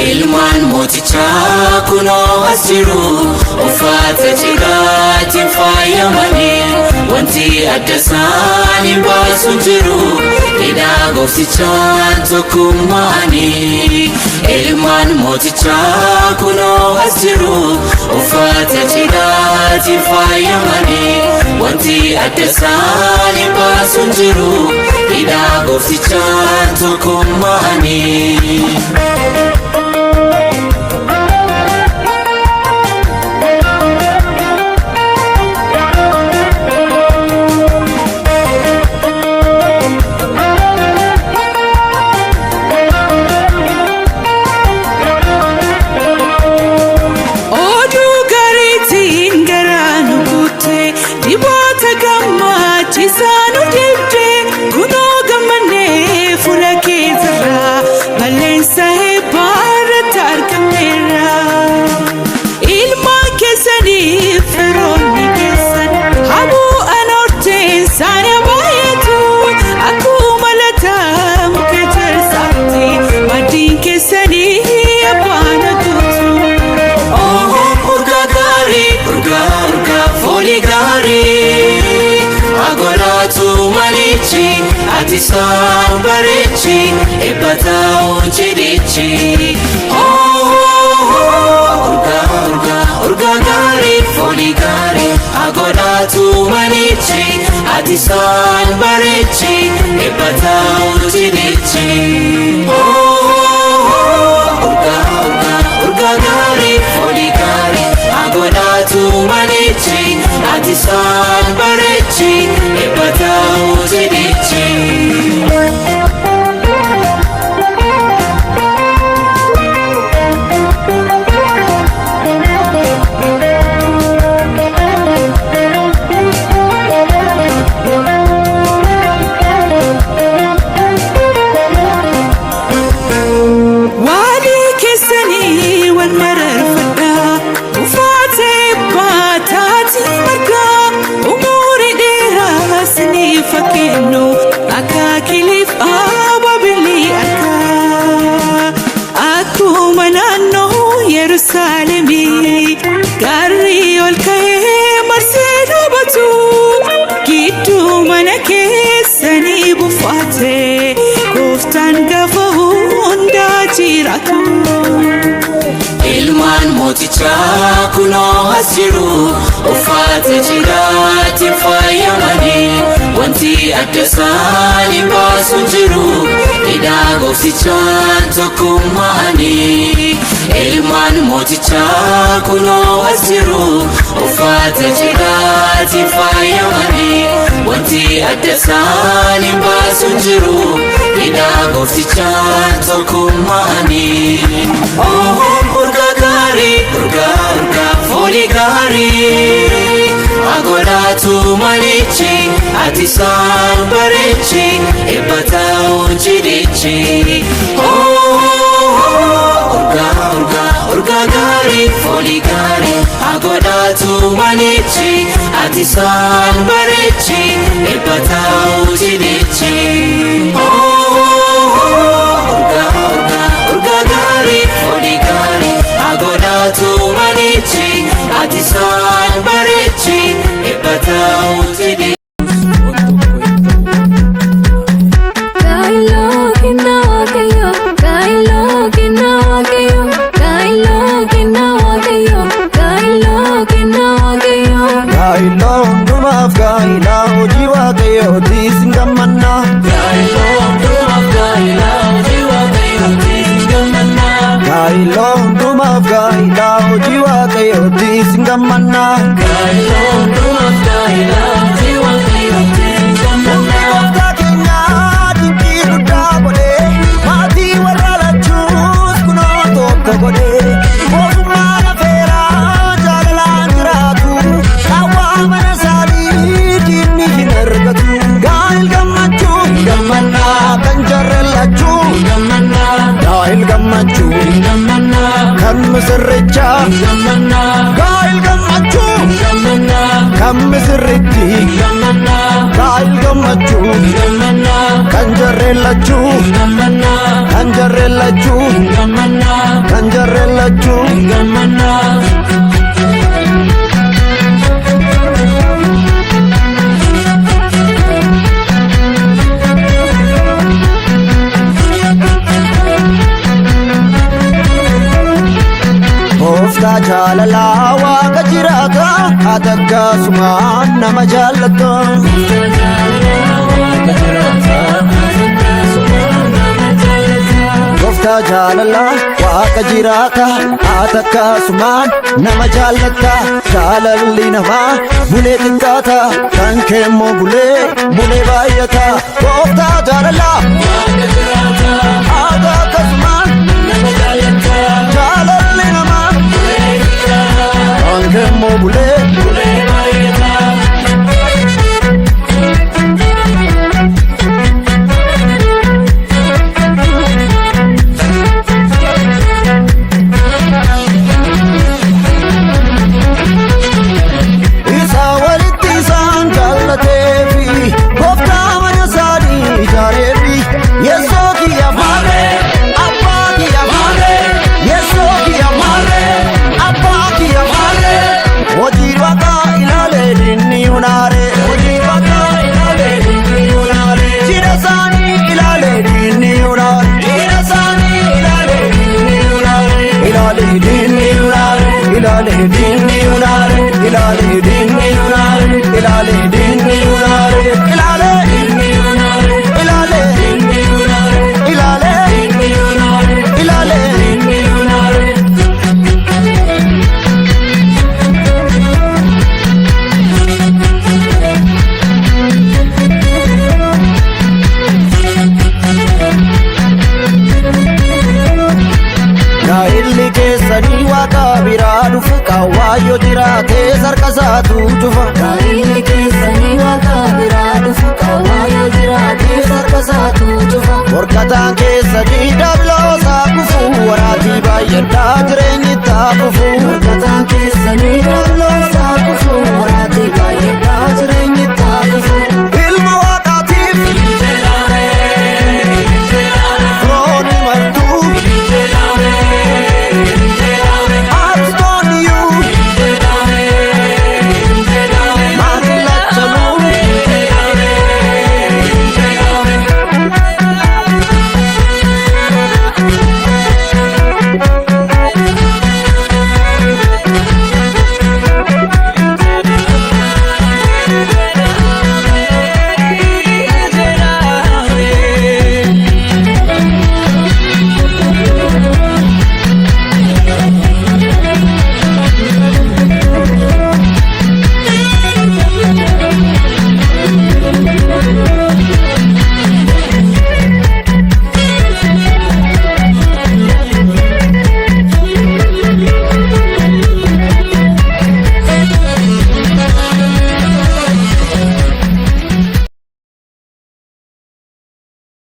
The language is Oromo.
Ilmaan mootichaa kunoo as jiru, uffata cidhaatiin faayamanii, wanti adda isaanii baasu hin jiru, hidhaa gooftichaan tokkummaanii. Ilmaan mootichaa kunoo as jiru, uffata cidhaatiin faayamanii, wanti adda isaanii baasu hin jiru, hidhaa gooftichaan tokkummaanii. Oduu gaariitiin garaa nu kutte, diboota gammachiisaa nu dibde, kunoo gammannee fuula keetirraa balleessa eebbaa irratti argamneerra. Ilmaan keessaniif firoonni keessan habu'an horteen isaanii baay'atu, akkuma lataa muka ejersaatti maddiin keessanii abbaan guutu. Oh, urgaa gaarii, urgaa urgaa foolii gaarii. Agolaatu manichi, ati isaan bareechi, eebba ta'uu cidhichi. Oh, urgaa urgaa urgaa gaarii, foolii gaarii. Agolaatu manichi, ati isaan bareechi, eebba ta'uu cidhichi. Oh, urgaa urgaa urgaa gaarii, foolii gaarii. Agodaatu manichi, ati isaan bareechi, eebba ta'uu cidhichi. Walii keessanii wal mararfadhaa, uffata eebbaa taatii margaa, umurii dheeraa isiniif haa kennu, akaakiliif abaabilii argaa. Akkuma naannoo Yerusaalemii gaarri ol ka'ee marsee dhaabatu, gidduu mana keessanii buufate gooftaan gaafa hundaa jiraatu. Ilmaan mootichaa kunoo as jiru, uffata cidhaatiin faayamanii, wanti adda isaanii baasu hin jiru, hidhaa gooftichaan tokkummaanii. Ilmaan mootichaa kunoo as jiru, uffata cidhaatiin faayamanii, wanti adda isaanii baasu hin jiru, hidhaa gooftichaan tokkummaanii. Oh, urgaa gaarii, urgaa urgaa foolii gaarii. Agolaatu manichi, ati isaan bareechi, eebba ta'uu cidhichi. Oh, urgaa urgaa urgaa gaarii, foolii gaarii. Agodaatu manichi, ati isaan bareechi, eebba ta'uu cidhichi. Oh, urgaa urgaa urgaa gaarii, foolii gaarii. Agodaatu manichi, ati isaan bareechi, eebba ta'uu cidhichi. Gaa'iloo kennaa Waaqayyoo, gaa'iloo kennaa Waaqayyoo, gaa'iloo kennaa Waaqayyoo, gaa'iloo kennaa Waaqayyoo. Gaa'ilaa hundumaaf gaa'ilaa, hojii waaqayyootiis hin gammannaa. Gaa'iloo hundumaaf gaa'ilaa, hojii waaqayyootiis hin gammannaa. Gaa'ilaa hundumaaf gaa'ilaa, hojii waaqayyootiis hin gammannaa. Gaa'iloo hundumaaf gaa'ilaa, hojii waaqayyootiis hin gammannaa. Gooftaa keenyaa dinqii guddaa godhee, maatii warra lachuus kunoo tokko godhee, mootummaa lafeeraa jaalalaan jiraatu, qaawwaa mana isaanii diinni hin argatu. Gaa'il gammachuu gammannaa, kan jarre lachuu Gammannaa. Gaa'il gammachuu Gammannaa. kan misirrichaa. Gammannaa. Gaa'il gammachuu Gammannaa. kan misirritti. Gammannaa. Gaa'il gammachuu Gammannaa. kan jarreen lachuu. Gammannaa. Kan jarreen jarreen lachuu Gammannaa kan jarreen lachuu. Gammannaa. Gooftaa jaalalaa waaqa jiraata ati akkasumaan nama jaallatta. Gooftaa jaalalaa waaqa jiraata ati akkasumaan nama jaallatta. Jaalalli namaa bulee xiqqaata kan keemmoo bulee bulee baay'ata. Gooftaa jaalalaa ati akkasumaan jaalalli namaa kan keemmoo bulee. Isa walitti isaan jaallateefi gooftaa mana isaanii ijaareefi Yeessoo kiyya maarree abbaa kiyya maarree Yeessoo kiyya maarree abbaa kiyya maarree hojii waaqaa ilaalee dinni unaaree hojii waaqaa ilaalee dinni unaaree jira isaanii ilaalee dinni unaaree jira isaanii ilaalee dinni unaaree ilaalee dinni unaaree ilaalee dinni unaaree ilaalee dinni unaaree ilaalee dinni unaaree ilaalee dinni unaaree ilaalee dinni unaaree ilaalee dinni unaaree ilaalee dinni unaaree. Gaa'illi keessanii waaqa biraa dhufa qawwaayyoo jiraatee sarka isaatu cufa. Gaa'illi keessanii waaqa biraa dhufa qawwaayyoo jiraatee sarka isaatu cufa. Morkataan keessanii dabiloosaa kufu waraatii baay'adhaa jireenyi taa fufu. Morkataan keessanii.